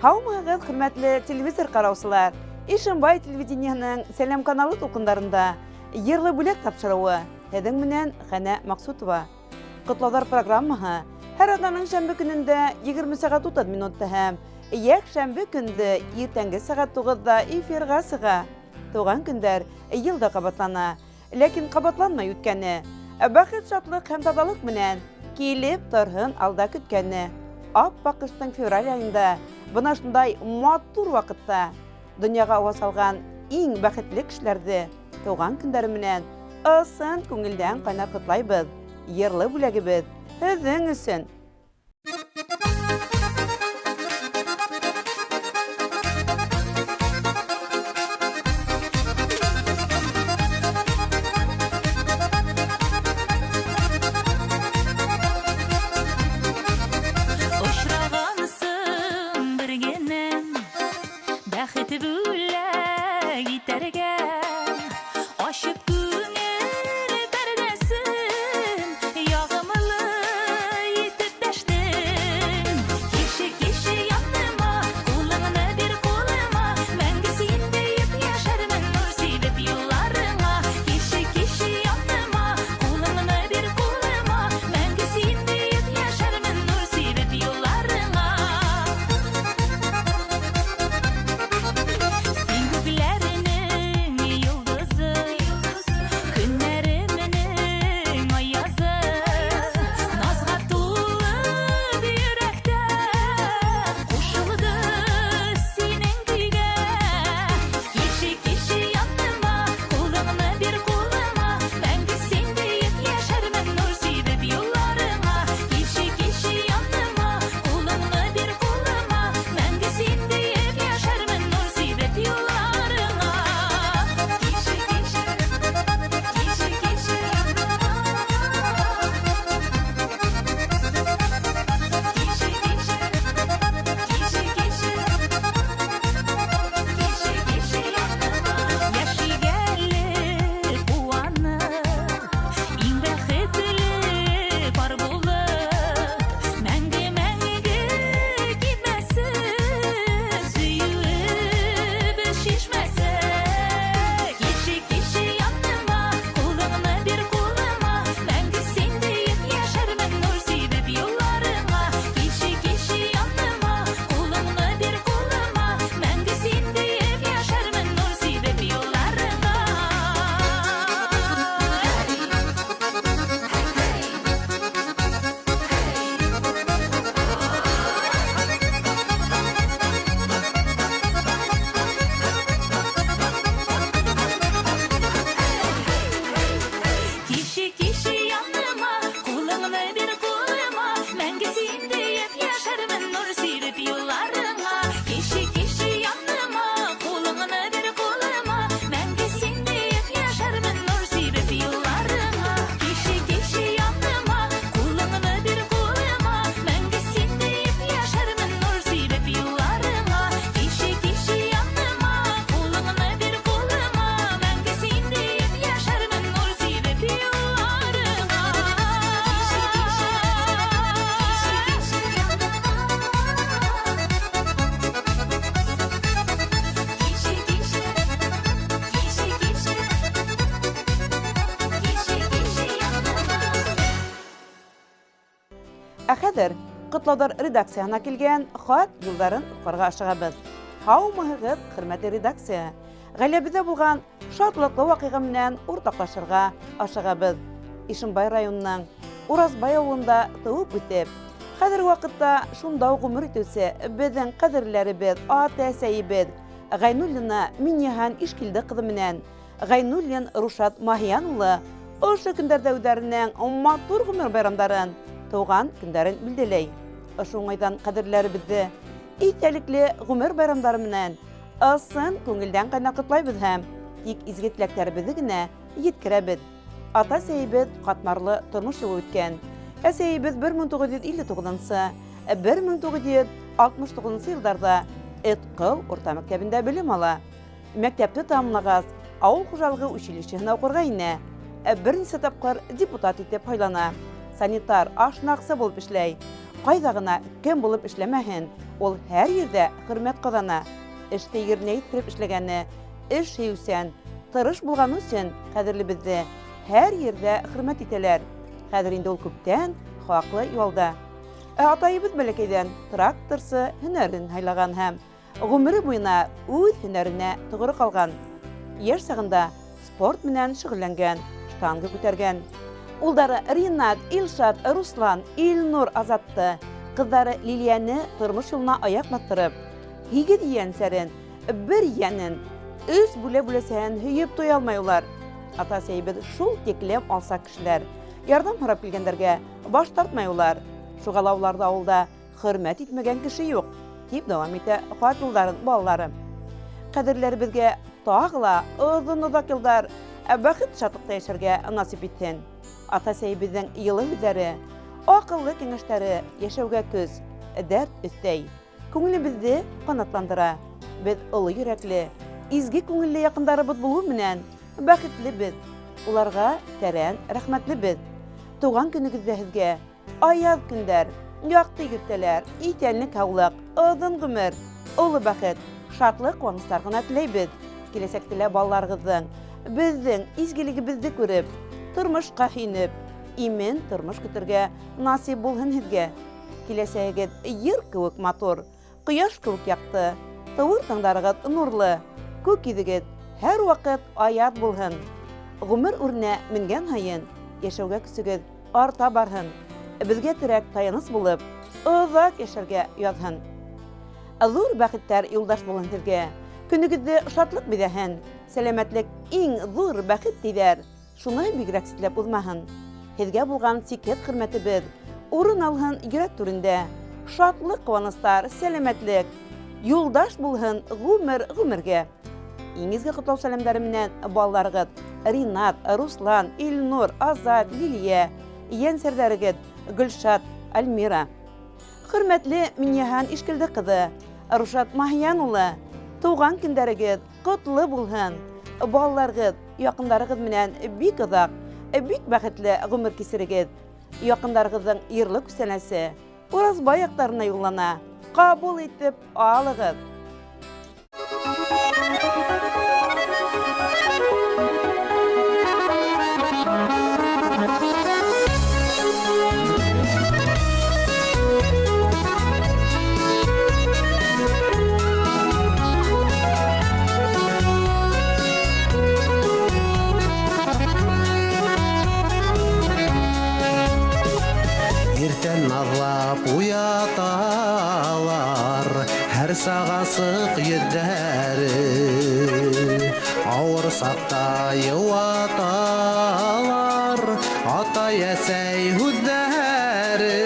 Һаумыһығыҙ, хөрмәтле телевизор ҡараусылар! Ишембай телевидениеһының Сәләм каналы тулҡындарында Йырлы бүләк тапшырыуы. Һеҙҙең менән Хәнә Маҡсутова. Ҡотлауҙар программаһы һәр аҙнаның шәмбе көнөндә 20 сәғәт 30 минутта һәм йәкшәмбе көндө иртәнге сәғәт 9-да эфирға сыға. Туған көндәр ел да ҡабатлана. Ләкин ҡабатланмай үткәне. Бәхет, шатлыҡ һәм таҙалыҡ менән килеп торһон алда көткәне. Ап-аҡ ҡыштың февраль айында, бына шундай матур ваҡытта донъяға ауаз салған иң бәхетле кешеләрҙе тыуған көндәре менән ысын күңелдән ҡайнар ҡотлайбыҙ. Йырлы бүләгебеҙ һеҙҙең өсөн. Очрагансың бер генәм, Бәхет бүләк итәргә. Ачып күңел пәрдәсен, Ягымлы итеп дәштең. Килче, килче яныма, Кулыңны бир кулыма, Мәңге син диеп яшәрмен, Нур сибеп юлларыңа. Килче, килче яныма, Кулыңны бир кулыма, Мәңге син диеп яшәрмен, Нур сибеп юлларыңа. Син күкләрнең йолдызы, Көннәремнең аязы, Назга тулы йөрәктә Кушылды синең көйгә. Килче, килче яныма, Кулыңны бир кулыма, Мәңге син диеп яшәрмен, Нур сибеп юлларыңа. Килче, килче яныма, Кулыңны бир кулыма, Мәңге син диеп яшәрмен, Нур сибеп юлларыңа. Килче, килче, килче, килче яныма. Килче, килче, килче, килче, килче, килче яныма. Яшик әле куанып, иң бәхетле пар булып, мәңге, мәңге кипмәсен сөюебез чишмәсе. Килче, килче яныма, кулыңны бир кулыма, Мәңге син диеп яшәрмен, Нур сибеп юлларыңа. Килче, килче яныма, кулыңны бир кулыма, Мәңге син диеп яшәрмен, Нур сибеп юлларыңа. Килче, килче яныма, кулыңны бир кулыма, Мәңге син диеп яшәрмен, Нур сибеп юлларыңа. Килче, килче яныма, кулыңны бир кулыма, Мәңге син диеп яшәрмен, Нур сибеп юлларыңа. Килче, килче яныма, кулыңны бир кулыма, Мәңге син диеп яшәрмен, Нур сибеп юлларыңа. Килче, килче яныма, кулыңны бир кулыма, Мәңге син диеп яшәрмен, Нур сибеп юлларыңа. Килче, килче, килче, килче, килче, килче, килче, килче яныма. Ә хәҙер Ҡотлауҙар редакцияһына килгән хат юлдарын уҡырға ашығабыҙ. Һаумыһығыҙ, хөрмәтле редакция! Ғаиләбеҙҙә булған шатлыҡлы ваҡиға менән уртаҡлашырға ашығабыҙ. Ишембай районының Уразбай ауылында тыуып үҫеп, хәҙерге ваҡытта шунда уҡ ғүмер итеүсе беҙҙең ҡәҙерлеләребеҙ, ата-әсәйебеҙ Ғәйнуллина Минниһан Ишкилде ҡыҙы менән Ғәйнуллин Рушат Маһиян улы ошо көндәрҙә үҙҙәренең матур ғүмер байрамдарын, тыуған көндәрен билдәләй. Ошо уңайҙан ҡәҙерлеләребеҙҙе иҫтәлекле ғүмер байрамдары менән ысын күңелдән ҡайнар ҡотлайбыҙ һәм тик изге теләктәребеҙҙе генә еткерәбеҙ. Ата-әсәйебеҙ ҡатмарлы тормош юлы үткән. Әсәйебеҙ 1959-нсы, 1969 йылдарҙа Этҡыл урта мәктәбендә белем ала. Мәктәпте тәмамлағас, ауыл хужалығы училищеһына уҡырға инә. Ә бер нисә тапҡыр депутат итеп һайлана. Санитар, ашнаҡсы булып эшләй. Ҡайҙа ғына кем булып эшләмәһен, Ул һәр ерҙә хөрмәт ҡаҙана. Эште еренә еткереп эшләгәне, эш һөйөүсән, тырыш булғаны өсөн ҡәҙерлебеҙҙе һәр ерҙә хөрмәт итәләр. Хәҙер инде ул күптән хаҡлы ялда. Ә атайыбыҙ бәләкәйҙән тракторсы һөнәрен һайлаған һәм ғүмере буйына үҙ һөнәренә тоғро ҡалған. Йәш сағында спорт менән шөғөлләнгән, штанга күтәргән. Улдары Ринат, Илшат, Руслан, Илнур, Азатты, ҡыҙҙары Лилияне тормош юлына аяҡ баҫтырып, 8 ейәнсәрен, 1 йәнен, 3 бүлә-бүләсәһен һөйөп туя алмай улар. Ата-әсәйебеҙ шул тиклем алсаҡ кешеләр. Ярҙам һорап килгәндәргә баш тартмай улар. Шуға ла уларҙы ауылда хөрмәт итмәгән кеше юҡ, тип дауам итә хат юлдарын балалары. Ҡәҙерләребеҙгә тағы ла оҙон-оҙаҡ йылдар бәхет шатлыҡта йәшәргә насип итһен. Ата-әсәйебеҙҙең йылы һүҙҙәре, аҡыллы кәңәштәре йәшәүгә көс, дәрт өҫтәй, күңелебеҙҙе ҡанатландыра. Беҙ оло йөрәкле, изге күңелле яҡындарыбыҙ булыу менән бәхетлебеҙ. Уларға тәрән рәхмәтлебеҙ. Тыуған көнөгөҙҙә һеҙгә аяҙ көндәр, яҡты иртәләр, иҫәнлек, һаулыҡ, оҙон ғүмер, оло бәхет, шатлыҡ, ҡыуаныстар ғына теләйбеҙ. Киләсәктә лә балаларығыҙҙың беҙҙең изгелегебеҙҙе күреп, тормошҡа һөйөнөп, имен тормош көтөргә насип булһын һеҙгә. Киләсәгегеҙ йыр кеүек матур, ҡояш кеүек яҡты, тыуыр таңдарығыҙ нурлы, күк йөҙөгөҙ һәр ваҡыт аяҙ булһын. Ғүмер үренә менгән һайын йәшәүгә көсөгөҙ арта барһын. Беҙгә терәк таяныс булып, оҙаҡ йәшәргә яҙһын. Ҙур бәхеттәр юлдаш булһын һеҙгә. Көнөгөҙҙө шатлыҡ биҙәһен. Сәләмәтлек иң ҙур бәхет тиҙәр. Шуны бигерәк ситләп уҙмаһын. Һеҙгә булған сикһеҙ хөрмәтебеҙ урын алһын йөрәк түрендә. Шатлыҡ, ҡыуаныстар, сәләмәтлек юлдаш булһын ғүмер ғүмергә. Иң изге ҡотлау сәләмдәре менән балаларығыҙ Ринат, Руслан, Илнур, Азат, Лилия, ейәнсәрҙәрегеҙ Гөлшат, Альмира. Хөрмәтле Минйәһән Ишкилде ҡыҙы, Рушат Маһиян улы, тыуған көндәрегеҙ ҡотло булһын. Балаларығыҙ, яҡындарығыҙ менән бик оҙаҡ, бик бәхетле ғүмер кисерегеҙ. Яҡындарығыҙҙың йырлы күсәнәсе Уразбай яҡтарына юллана. Ҡабул итеп алығыҙ. Иртән наҙлап уяталар, һәр сағасыҡ йөҙҙәре. Ауыр саҡта йыуаталар, атай-әсәй һүҙҙәре.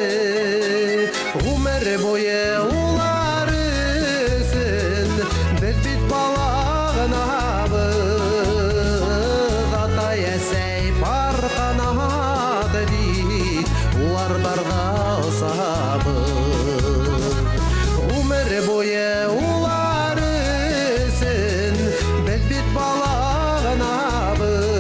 Ғүмер буйы улар өсөн беҙ бит бала ғынабыҙ. Атай-әсәй пар ҡанат бит, улар барҙа осабыҙ. Ғүмер буйы улар өсөн беҙ бит бала ғынабыҙ.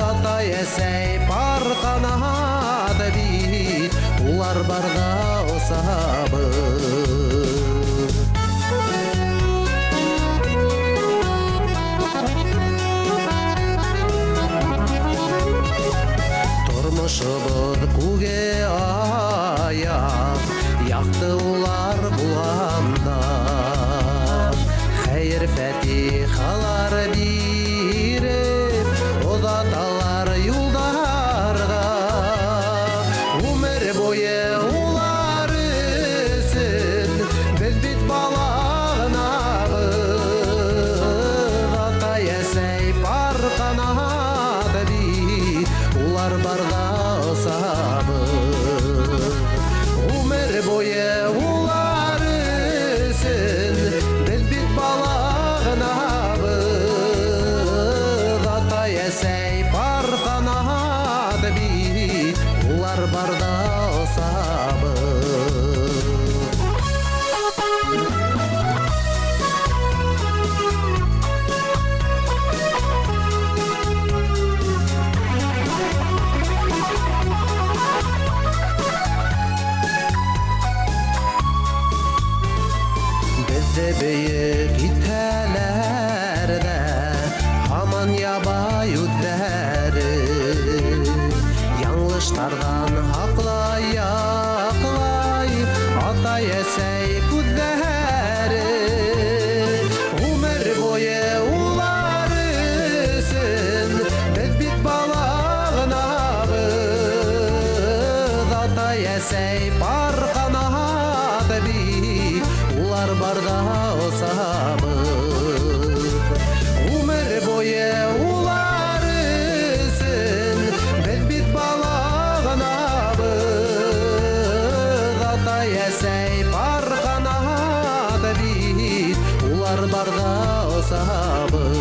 Атай-әсәй пар ҡанат бит, улар барҙа осабыҙ. Тормошобоҙ күге аяҙ, яҡты улар булғанда. Хәйер фатихалар биреп, оҙаталар юлдарға. Ғүмер буйы улар өсөн беҙ бит бала ғынабыҙ. Атай-әсәй пар ҡанат бит, улар барҙа осабыҙ. Ғүмер буйы улар өсөн беҙ бит бала ғынабыҙ. Атай-әсәй пар ҡанат бит, улар барҙа осабыҙ. Бөйөк итһәләр ҙә, һаман ябай үҙҙәре. Яңылыштарҙан һаҡлай, яҡлай атай-әсәй күҙҙәре. Ғүмер буйы улар өсөн беҙ бит бала ғынабыҙ. Атай-әсәй пар ҡанат бит, улар барҙа осабыҙ. Ғүмер буйы улар өсөн беҙ бит бала ғынабыҙ. Атай-әсәй пар ҡанат бит, улар барҙа осабыҙ.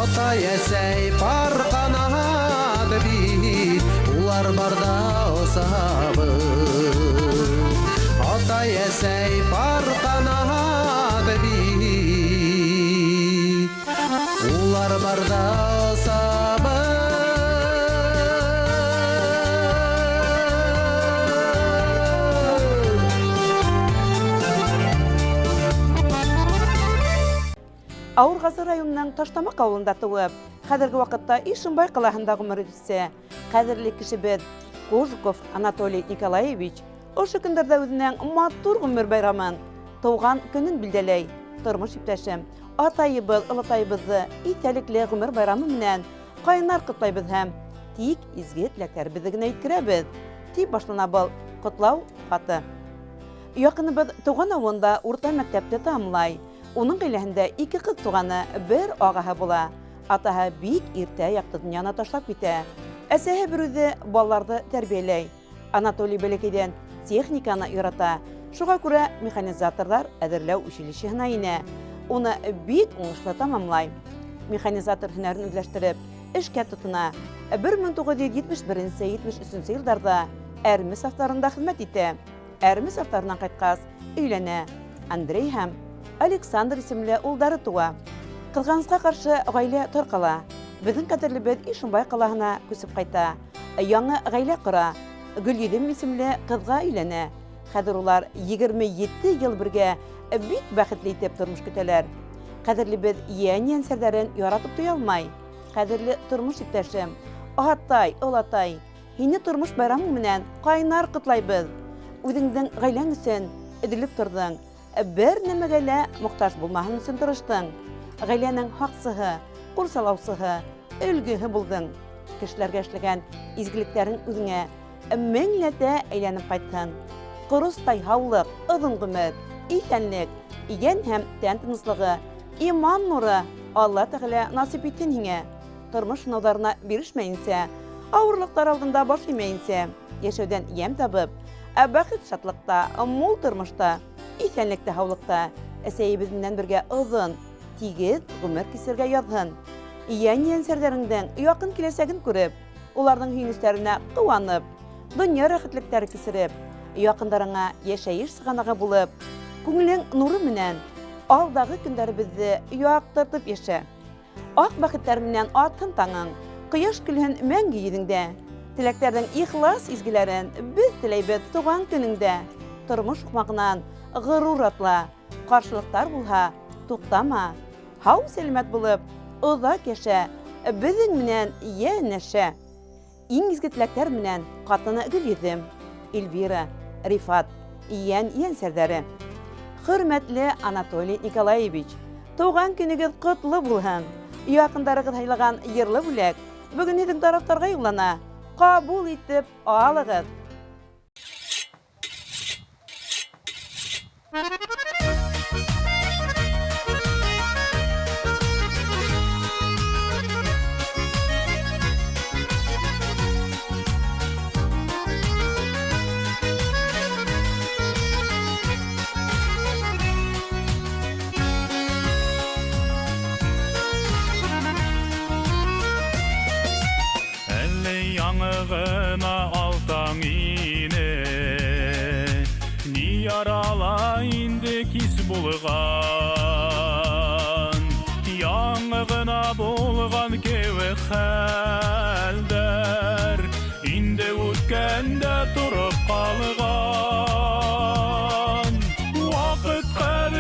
Атай-әсәй пар ҡанат бит, улар барҙа осабыҙ. Атай-әсәй пар ҡанат бит, улар барҙа осабыҙ. Ауырғазы районының Таштамаҡ ауылында тыуып, хәҙерге ваҡытта Ишембай ҡалаһында ғүмер итеүсе ҡәҙерле кешебеҙ Кожуков Анатолий Николаевич ошо көндәрҙә үҙенең матур ғүмер байрамын, тыуған көнөн билдәләй. Тормош иптәшем, атайыбыҙ, олатайыбыҙҙы иҫтәлекле ғүмер байрамы менән ҡайнар ҡотлайбыҙ һәм тик изге теләктәребеҙҙе генә еткерәбеҙ, тип башлана был ҡотлау хаты. Яҡыныбыҙ тыуған ауылында урта мәктәпте тамамлай. Уның ғаиләһендә ике ҡыҙ туғаны, бер ағаһы була. Атаһы бик иртә яҡты донъяны ташлап китә. Әсәһе бер үҙе балаларҙы тәрбиәләй. Анатолий бәләкәйҙән техниканы ярата. Шуға күрә механизаторҙар әҙерләү училищеһына инә. Уны бик уңышлы тамамлай. Механизатор һөнәрен үҙләштереп, эшкә тотона. Бер мең туғыҙ йөҙ етмеш беренсе, етмеш өсөнсө йылдарҙа әрме сафтарында хеҙмәт итә. Әрме сафтарынан ҡайтҡас, өйләнә. Андрей һәм Александр исемле улдары тыуа. Ҡыҙғанысҡа ҡаршы ғаилә тарҡала. Беҙҙең ҡәҙерлебеҙ Ишембай ҡалаһына күсеп ҡайта. Яңы ғаилә ҡора. Гөлйөҙөм исемле ҡыҙға өйләнә. Хәҙер улар 27 йыл бергә бик бәхетле итеп тормош көтәләр. Ҡәҙерлебеҙ йән-йәнсәрҙәрен яратып туя алмай. Ҡәҙерле тормош иптәшем, атай, олатай, һине тормош байрамы менән ҡайнар ҡотлайбыҙ. Үҙеңдең ғаиләң өсөн өҙөлөп торҙоң. Бер нәмәгә лә мохтаж булмаһын өсөн тырыштың. Ғаиләнең һаҡсыһы, ҡурсалаусыһы, өлгөһө булдың. Кешеләргә эшләгән изгелектәрең үҙеңә меңләтә әйләнеп ҡайтһын. Ҡоростай һаулыҡ, оҙон ғүмер, иҫәнлек, йән һәм тән тыныслығы, иман нуры Алла Тәғәлә насип итһен һиңә. Тормош һынауҙарына бирешмәйенсә, ауырлыҡтар алдында баш эймәйенсә, йәшәүҙән йәм табып, ә бәхет шатлыҡта, мул тормошта, иҫәнлектә, һаулыҡта әсәйебеҙ менән бергә оҙон, тигеҙ ғүмер кисергә яҙһын. Йән-йәнсәрҙәреңдең яҡын киләсәген күреп, уларҙың һөйөнөстәренә ҡыуанып, донъя рәхәтлектәре кисереп, яҡындарыңа йәшәйеш сығанағы булып, күңелең нуры менән алдағы көндәребеҙҙе яҡтыртып йәшә. Аҡ бәхеттәр менән атһын таңың, ҡояш көлһөн мәңге йөҙөңдә. Теләктәрҙең ихлас изгеләрен беҙ теләйбеҙ тыуған көнөңдә. Тормош һуҡмағынан ғорур атла, ҡаршылыҡтар булһа, туҡтама. Һау сәләмәт булып, оҙаҡ йәшә, беҙҙең менән йәнәшә. Иң изге теләктәр менән ҡатыны Гөлйөҙөм, Эльвира, Рифат, йән йәнсәрҙәре. Хөрмәтле Анатолий Николаевич, тыуған көнөгөҙ ҡотло булһын. Яҡындарығыҙ һайлаған йырлы бүләк бөгөн һеҙҙең тарафтарға юллана. Ҡабул итеп алығыҙ. Әле яңы ғына алтаң ине, ни ярала инде кис булған. Яңы ғына булған кеүек хәлдәр инде үткәндә тороп ҡалған. Ваҡыт ҡәҙерле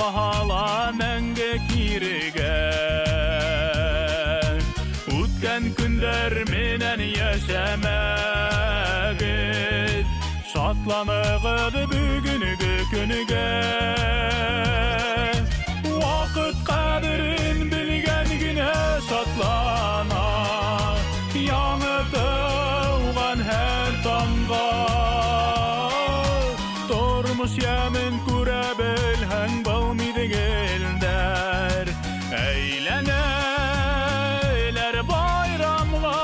Ҡайтмаһа ла мәңге кирегә. Үткән көндәр менән йәшәмәгеҙ, Шатланығыҙ бөгөнгө көнгә. Ваҡыт ҡәҙерен белгән генә шатлана, Яңы тыуған һәр таңға. Тормош йәмен күрә белһәң, был миҙгелдәр әйләнәләр байрамға.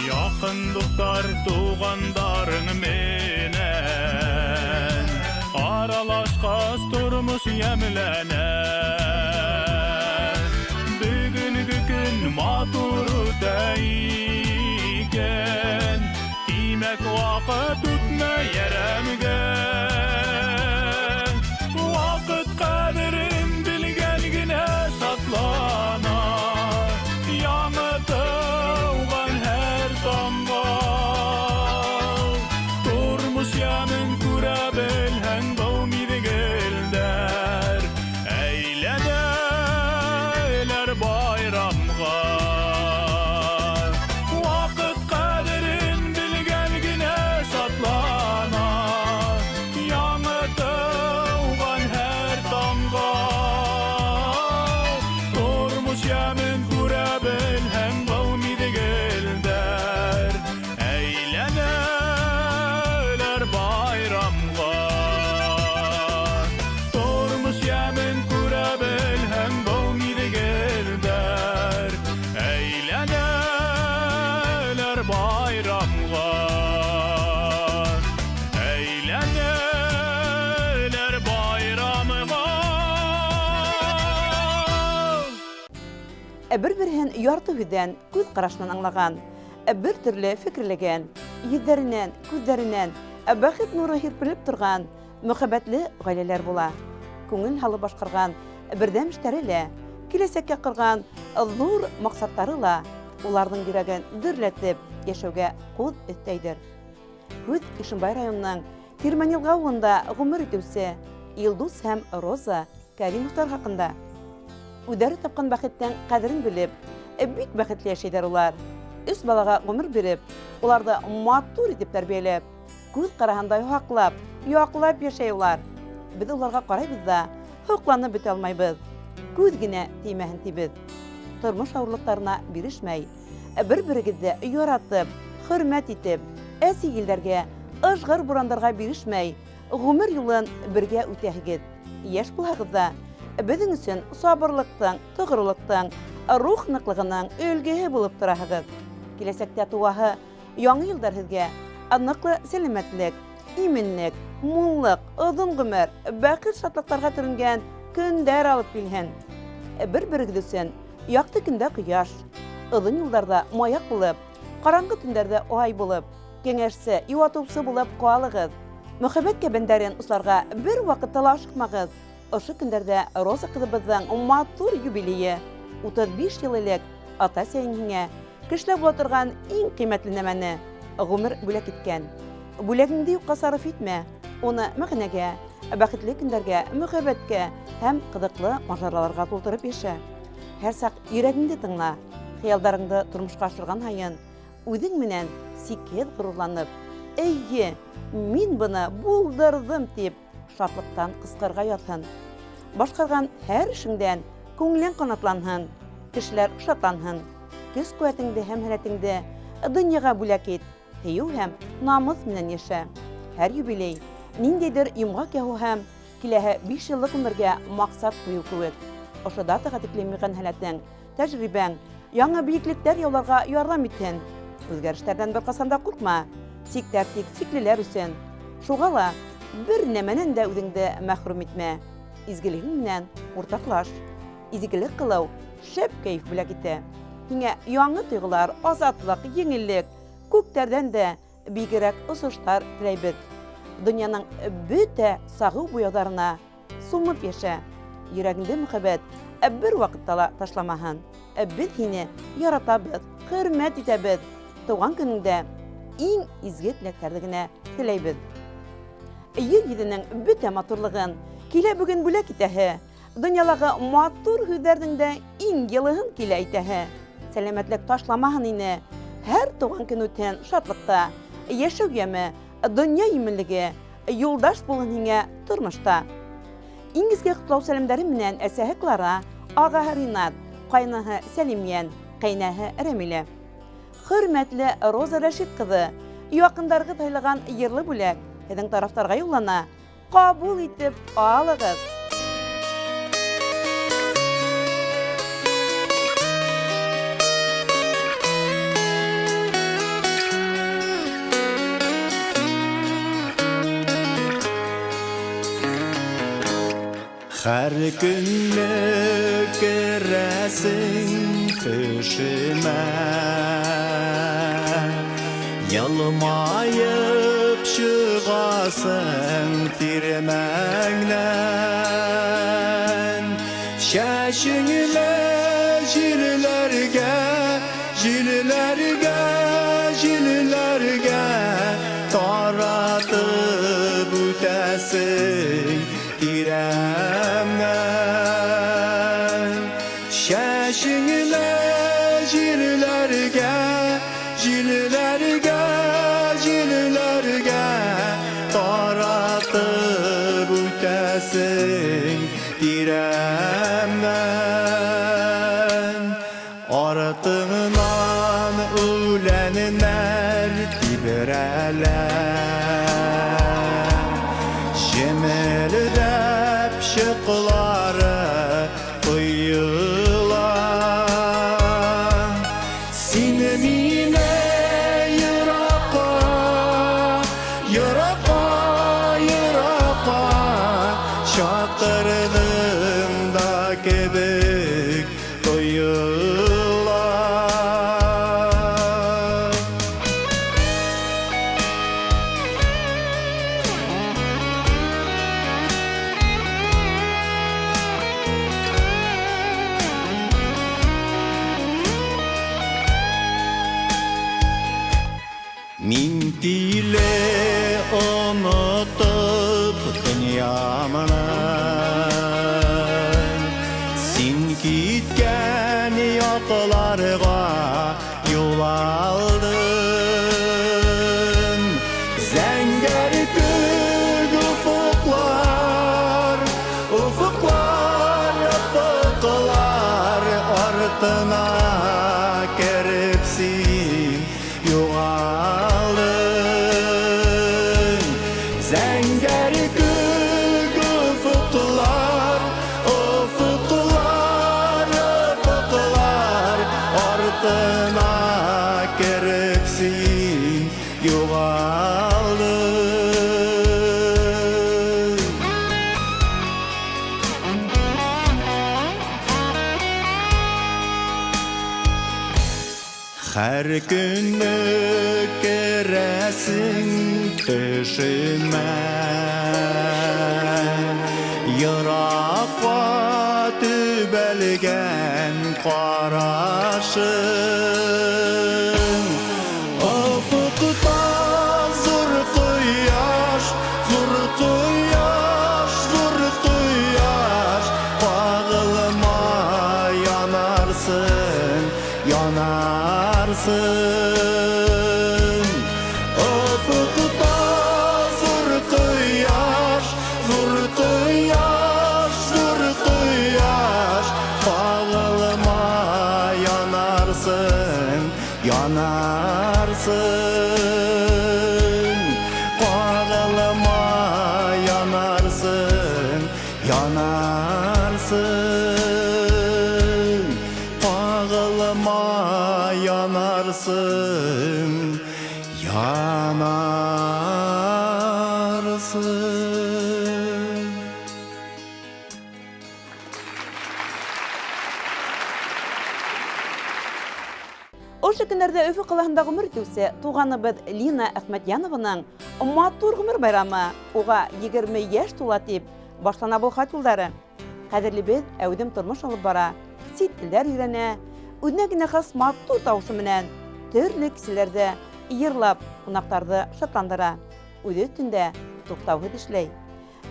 Яҡын дуҫтар, туғандарың менән аралашҡас, тормош йәмләнә. Бөгөнгө көн матур үтә икән, тимәк, ваҡыт үтмәй әрәмгә. Ваҡыт ҡәҙерен белгән генә шатлана, Яңы тыуған һәр таңға. Тормош йәмен күрә белһәң, был миҙгелдәр әйләнәләр байрамға. Ваҡыт ҡәҙерен белгән генә шатлана, Яңы тыуған һәр таңға. Тормош йәмен күрә белһәң, был миҙгелдәр әйләнәләр байрамға. Тормош йәмен күрә белһәң, был миҙгелдәр әйләнәләр байрамға. Әйләнәләр байрамға. Ә бер-береһен ярты һүҙҙән, күҙ ҡарашынан аңлаған, ә бер төрлө фекерләгән, йөҙҙәренән, күҙҙәренән бәхет нуры һирпелеп торған мөхәббәтле ғаиләләр була. Күңел һалып башҡарған берҙәм эштәре лә, киләсәккә ҡорған ҙур маҡсаттары ла уларҙың йөрәген дөрләтеп йәшәүгә ҡуҙ өҫтәйҙер. Һүҙ Ишембай районының Тирмәнйылға ауылында ғүмер итеүсе Илдус һәм Роза Кәримовтар хаҡында. Үҙҙәре тапҡан бәхеттең ҡәҙерен белеп, бик бәхетле йәшәйҙәр улар. 3 балаға ғүмер биреп, уларҙы матур итеп тәрбиәләп, күҙ ҡараһындай һаҡлап, яҡлап йәшәй улар. Беҙ уларға ҡарайбыҙ ҙа, һоҡланып бөтә алмайбыҙ. Күҙ генә теймәһен тибеҙ. Тормош ауырлыҡтарына бирешмәй, бер-берегеҙҙе яратып, хөрмәт итеп, әсе елдәргә, ыжғыр бурандарға бирешмәй, ғүмер юлын бергә үтәһегеҙ. Йәш булһағыҙ ҙа, беҙҙең өсөн сабырлыҡтың, тоғролоҡтоң, рух ныҡлығының өлгөһө булып тораһығыҙ. Киләсәктә тыуаһы яңы йылдар һеҙгә ныҡлы сәләмәтлек, именлек, муллыҡ, оҙон ғүмер, бәхет шатлыҡтарға төрөнгән көндәр алып килһен. Бер-берегеҙ өсөн яҡты көндә ҡояш, оҙон юлдарҙа маяҡ булып, ҡараңғы төндәрҙә ай булып, кәңәшсе, йыуатыусы булып ҡалығыҙ. Мөхәббәт кәбәндәрен осларға бер ваҡытта ла ашыҡмағыҙ. Ошо көндәрҙә Роза ҡыҙыбыҙҙың матур юбилейы 35 йыл элек ата-әсәйең һиңә кешелә була торған иң ҡиммәтле нәмәне ғүмер бүләк иткән. Бүләгеңде юҡҡа сарыф итмә, уны мәғәнәгә, бәхетле көндәргә, мөхәббәткә һәм ҡыҙыҡлы мажараларға тултырып йәшә. Һәр саҡ йөрәгеңде тыңла, хыялдарыңды тормошҡа ашырған һайын үҙең менән сикһеҙ ғорурланып, Эйе, мин быны булдырҙым тип шатлыҡтан ҡысҡырға яҙһын. Башҡарған һәр эшеңдән күңелең ҡанатланһын, кешеләр шатланһын. Көс ҡеүәтеңде һәм һәләтеңде донъяға бүләк ит, һөйөү һәм намыҫ менән йәшә. Һәр юбилей ниндәйҙер йомғаҡ яһау һәм киләһе 5 йыллыҡ ғүмергә маҡсат ҡуйыу кеүек. Ошо датаға тиклем йыйған һәләтең, тәжрибәң яңы бейеклектәр яуларға ярҙам итһен. Үҙгәрештәрҙән бер ҡасан да ҡурҡма, сиктәр тик сиклеләр өсөн. Шуға ла бер нәмәнән дә үҙеңде мәхрүм итмә. Изгелегең менән уртаҡлаш. Изгелек ҡылыу шәп кәйеф бүләк итә. Һиңә яңы тойғолар, азатлыҡ, еңеллек, күктәрҙән дә бигерәк осоштар теләйбеҙ. Донъяның бөтә сағыу буяуҙарына сумып йәшә. Йөрәгеңде мөхәббәт бер ваҡытта ла ташламаһын. Беҙ һине яратабыҙ, хөрмәт итәбеҙ. Тыуған көнөңдә иң изге теләктәрҙе генә теләйбеҙ. Ер йөҙөнөң бөтә матурлығын килә бөгөн бүләк итәһе. Донъялағы матур һүҙҙәрҙең дә иң йылыһын килә әйтәһе. Сәләмәтлек ташламаһын ине. Һәр тыуған көн үтһен шатлыҡта. Йәшәү йәме, донъя именлеге юлдаш булһын һиңә тормошта. Иң изге ҡотлау сәләмдәре менән әсәһе Клара, ағаһы Ринат, ҡайныһы Сәлимйән, ҡәйнәһе Рәмилә. Хөрмәтле Роза Рәшит ҡыҙы, яҡындарығыҙ һайлаған йырлы бүләк һеҙҙең тарафтарға юллана. Ҡабул итеп алығыҙ. Һәр көнне керәсең төшемә, йылмайып чыгасың тирмәңнән. Чәчеңне җилләргә, җилләргә, җилләргә таратып үтәсең тирәмнән. Чәчеңне җилләргә, җилләргә, җилләргә таратып үтәсең тирәмнән. Артыңнан үләннәр тибрәлә, җемелдәп чыклары коела. Син мине еракка, еракка, еракка чакырдың да кебек тоела. Мин тиле онотоп донъямны, син киткән якларга юл алдым. Зәңгәр күк офоҡлар, офоҡлар, офоҡлар артына кереп син юғалдың. Зәңгәр күк офоҡлар, офоҡлар, офоҡлар артына кереп син юғалдың. Һәр көнне керәсең төшемә, еракка төбәлгән карашың. Офоҡта зур кояш, зур кояш, зур кояш, кагылма янарсың, янарсың. Офоҡта зур кояш, зур кояш, зур кояш, кагылма янарсың, янарсың. Кагылма янарсың, янарсың. Кагылма янарсың, янарсың. Ошо көннәрдә Өфө ҡалаһында ғүмер итеүсе туғаныбыҙ Лина Әхмәтйәнованың матур ғүмер байрамы, уға 20 йәш тула тип башлана был хат юлдары. Ҡәҙерлебеҙ әүҙем тормош алып бара, сит телдәр өйрәнә, үҙенә генә хас матур тауышы менән төрлө киселәрҙә йырлап ҡунаҡтарҙы шатландыра, үҙе өҫтөндә туҡтауһыҙ эшләй.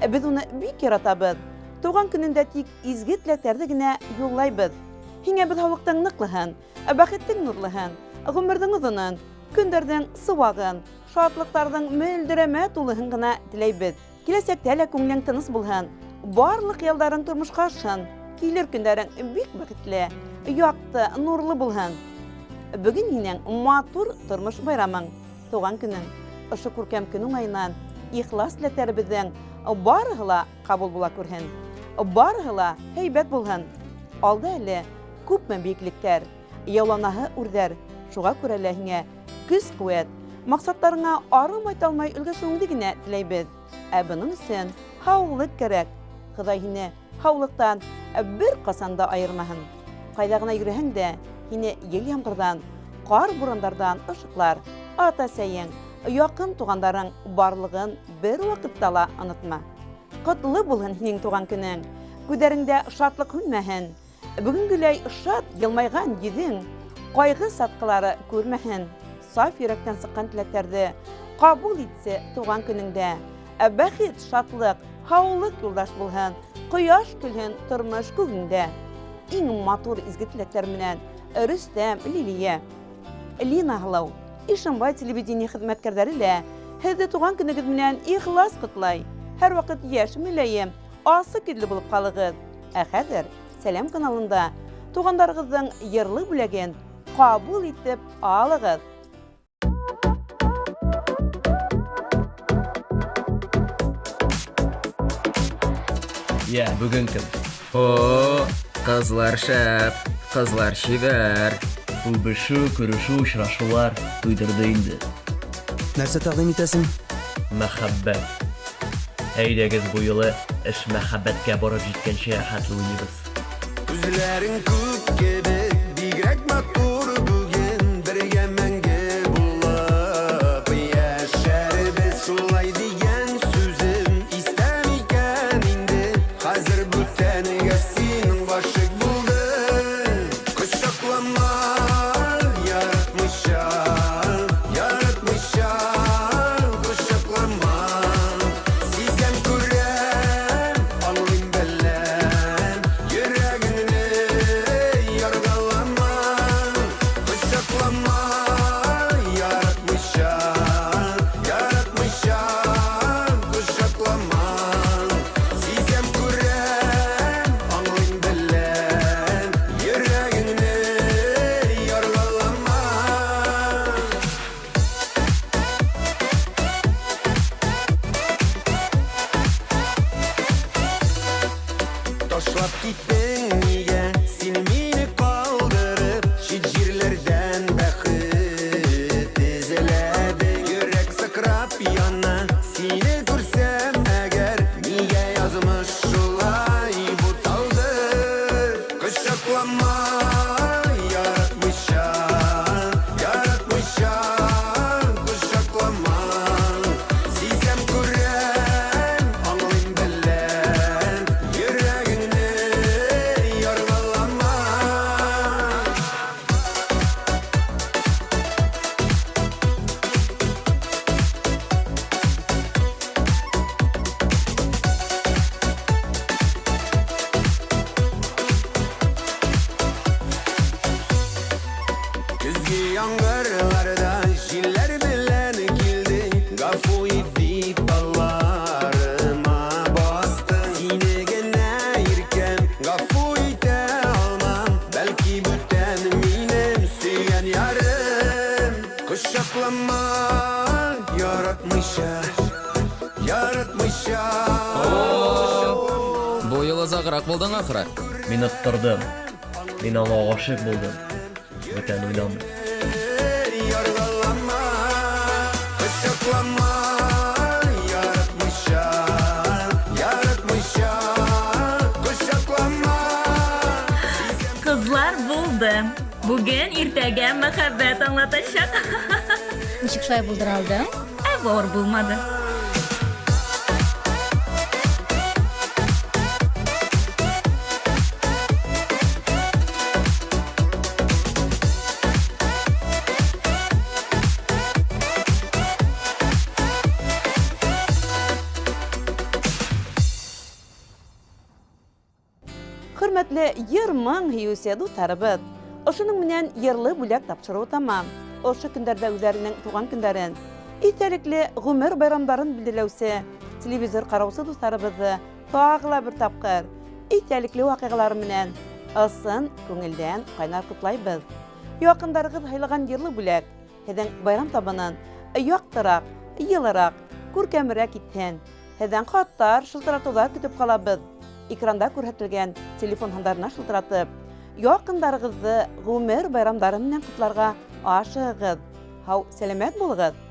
Беҙ уны бик яратабыҙ. Тыуған көнөндә тик изге теләктәрҙе генә юллайбыҙ. Һиңә беҙ һаулыҡтың ныҡлыһын, бәхеттең нурлыһын, ғүмерҙең оҙонон, көндәрҙең сыуағын, шатлыҡтарҙың мөлдөрәмә тулыһын ғына теләйбеҙ. Киләсәктә лә күңелең тыныс булһын, барлыҡ хыялдарың тормошҡа ашһын, килер көндәрең бик бәхетле, яҡты, нурлы булһын. Бөгөн һинең матур тормош байрамың, тыуған көнөң. Ошо күркәм көн уңайынан ихлас теләктәребеҙҙең барыһы ла ҡабул була күрһен. Барыһы ла һәйбәт булһын. Алда әле күпме бейеклектәр, яуланаһы үрҙәр. Шуға күрә лә һиңә көс-ҡеүәт, маҡсаттарыңа арымай-талмай өлгәшеүеңде генә теләйбеҙ. Ә бының өсөн һаулыҡ кәрәк. Хоҙай һине һаулыҡтан бер ҡасан да айырмаһын. Ҡайҙа ғына йөрөһәң дә, һине ел-ямғырҙан, ҡар-бурандарҙан ышыҡлар, ата-әсәйең, яҡын туғандарың барлығын бер ваҡытта ла онотма. Ҡотло булһын һинең туған көнөң, күҙҙәреңдә шатлыҡ һүнмәһен, бөгөнгөләй шат йылмайған йөҙөң ҡайғы сатҡылары күрмәһен, саф йөрәктән сыҡҡан теләктәрҙе ҡабул итсе туған көнөңдә. Бәхет, шатлыҡ, һаулыҡ юлдаш булһын, ҡояш көлһөн тормош күгеңдә. Иң матур изге теләктәр менән Рөстәм, Лилия. Лина Һылыу, Ишембай телевидение хеҙмәткәрҙәре лә һеҙҙе туған көнөгөҙ менән ихлас ҡотлай. Һәр ваҡыт йәш, мөләйем, асыҡ йөҙлө булып ҡалығыҙ. Ә хәҙер Сәләм каналында туғандарығыҙҙың йырлы бүләген ҡабул итеп алығыҙ. Йә, бөгөн кем? О, кызлар шәп, кызлар чибәр. Үбешү, күрешү, очрашулар туйдырды инде. Нәрсә тәкъдим итәсең? Мәхәббәт. Әйдәгез бу юлы эш мәхәббәткә барып җиткәнче хәтле уйныйбыз. Күзләрең күк кебек, бигрәк матур бүген, бергә мәңге булып яшәрбез. Шулай дигән сүзем истә микән инде? Хәзер бүтәнгә син гашыйк булдың. Кочаклама, яратмыйча, яратмыйча, кочаклама. Сизәм, күрәм, аңлыйм, беләм, йөрәгеңне яргалама. Кочаклама, яратмыйча, яратмыйча, кочаклама. Сизәм, күрәм, аңлыйм, беләм, йөрәгеңне яргалама. Ташлап киттең нигә син мине калдырып, чит җирләрдән бәхет эзләдең. Йөрәк сыкрап яна, сине күрсәм әгәр, нигә язмыш шулай буталды? Кочаклама, яратмыйча, яратмыйча, кочаклама. Сизәм, күрәм, аңлыйм, беләм, йөрәгеңне яргалама. Көзге яңгырларда җилләр белән килдең, гафу ит дип алларыма бастың. Сине генә иркәм, гафу итә алмам, бәлки бүтән минем сөйгән ярым. Кочаклама, яратмыйча, яратмыйча. Бу юлы озаграк булдың ахры. Мин оттырдым. Мин аңа гашыйк булдым. Бүтән уйнамыйм. Яргалама, кочаклама, яратмыйча, яратмыйча, кочаклама. Кызлар булды. Бүген иртәгә мәхәббәт аңлатачак. Ничек шулай булдыра алдың? Ә авыр булмады. Хөрмәтле йыр-моң һөюче дуҫтарыбыҙ, ошоноң менән йырлы бүләк тапшырыуы тамам. Ошо көндәрҙә үҙҙәренең туған көндәрен, иҫтәлекле ғүмер байрамдарын билдәләүсе телевизор ҡараусы дуҫтарыбыҙҙы тағы ла бер тапҡыр иҫтәлекле ваҡиғалары менән ысын күңелдән ҡайнар ҡотлайбыҙ. Яҡындарығыҙ һайлаған йырлы бүләк һеҙҙең байрам табынын яҡтыраҡ, йылыраҡ, күркәмерәк итһен. Һеҙҙән хаттар, шылтыратыуҙар көтөп ҡалабыҙ. Экранда күрһәтелгән телефон һандарына шылтыратып, яҡындарығыҙҙы ғүмер байрамдары менән ҡотларға ашығығыҙ. Һау, сәләмәт булығыҙ!